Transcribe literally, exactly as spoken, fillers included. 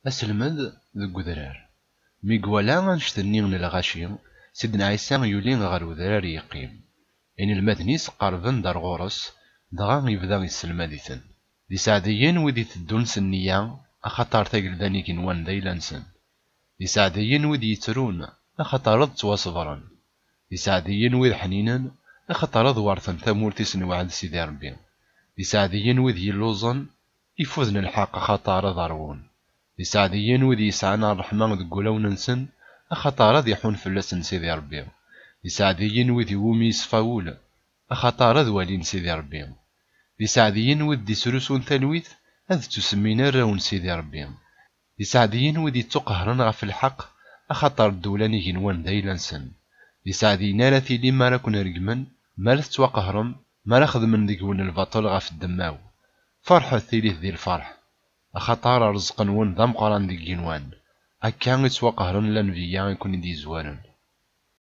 Aselmed deg udrar. Mi iwala annect-nni n lɣaci, Sidna Ɛisa yuli ɣer udrar yeqqim. Inelmaden-is qerrben-d ar ɣur-s, dɣa yebda yesselmad-iten. D iseɛdiyen wid iteddun s nniya, axaṭer tagelda n igenwan d ayla-nsen. D iseɛdiyen wid yettrun, axaṭer ad ttwaṣebren. D iseɛdiyen wid ḥninen, axaṭer ad werten tamurt i s-newɛed Sidi Ṛebbi. D iseɛdiyen wid yelluẓen, ifuden lḥeqq, axaṭer ad ṛwun. D iseɛdiyen wid yesɛan ṛṛeḥma deg wulawen-nsen, axaṭer ad iḥun fell-asen Sidi Ṛebbi. D iseɛdiyen wid iwumi yeṣfa wul, axaṭer ad walin Sidi Ṛebbi. D iseɛdiyen wid d-isrusun talwit, ad ttusemmin arraw n Sidi Ṛebbi. D iseɛdiyen wid yettuqehren ɣef lḥeqq, axaṭer ddewla n igenwan d ayla-nsen. D iseɛdiyen ara tilim mi ara ken-regmen, mi ara tettwaqehrem, mi ara xedmen deg-wen lbaṭel ɣef ddemma-w. Ferḥet, ilit di lferḥ, axaṭer rrezq-nwen d ameqqran deg igenwan. Akka i ttwaqehren lanbeyya i ken-id-yezwaren.